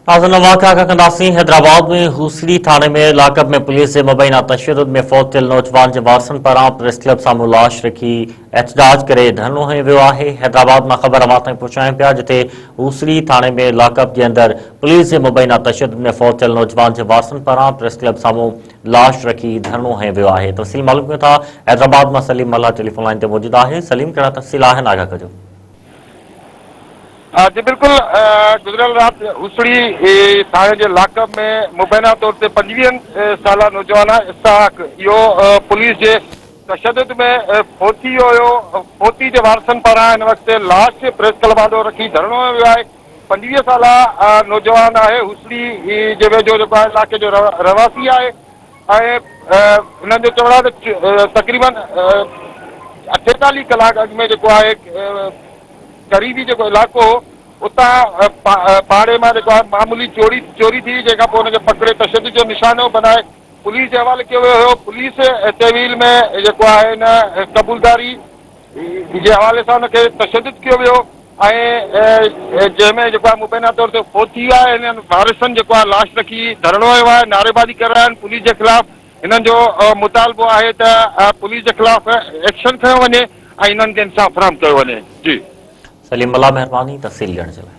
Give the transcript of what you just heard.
ناظرين واقعا کان ڪنداسين حيدرآباد ۾ هوسڙي ٿاڻي ۾ لاڪ اپ ۾ پوليس جي مبينا تشدد ۾ فوت ٿيل نوجوان جي وارثن پاران پريس ڪلب سامهون لاش رکي احتجاج ڪري ڌرڻو هنيو ويو آهي حيدرآباد مان خبر اوهان تائين پهچايون پيا جتي هوسڙي ٿاڻي ۾ لاڪ اپ جي اندر پوليس جي مبينا تشدد ۾ فوت ٿيل نوجوان جي وارثن پاران پريس ڪلب سامهون لاش رکي ڌرڻو هنيو ويو آهي تفصيل معلوم ڪيون ٿا حيدرآباد مان سليم ملاح ٽيليفون لائين تي موجود آهي سليم ڪهڙا تفصيل آهن آگاهه ڪجو. جي بلڪل گذريل رات هوسڙي ٿاڻي جي لاڪ اپ ۾ مبينا طور تي پنجويهن سالا نوجوان اسحاق اهو پوليس جي تشدد ۾ فوت ٿي ويو هيو فوتي جي وارثن پاران هن وقت لاش پريس ڪلب آڏو رکي ڌرڻو هنيو ويو آهي 25 سالا نوجوان آهي هوسڙي جي ويجهو جيڪو آهي علائقي جو رهواسي آهي ۽ هنن جو چوڻ آهي ته تقريبن 48 ڪلاڪ اڳ ۾ جيڪو آهي قريبي جيڪو علائقو هو اتان پاڙي مان جيڪو آهي معمولي چوري چوري ٿي جنهن کان پوء هن کي پڪڙي تشدد جو نشانو بنائي پوليس جي حوالي ڪيو ويو هيو پوليس تحويل ۾ جيڪو آهي هن قبولداري جي حوالي سان ان کي تشدد ڪيو ويو ۽ جنهن ۾ جيڪو آهي مبينا طور تي فوت ٿي ويا آهن هنن وارثن جيڪو آهي لاش رکي ڌرڻو هنيو آهي نعريبازي ڪري رهيا آهن پوليس جي خلاف هنن جو مطالبو آهي ته پوليس جي خلاف ايڪشن کنيو وڃي ۽ هنن کي انصاف فراهم ڪيو وڃي جي. سليم ملاح مهرباني تفصيل ڏيڻ جي لاء.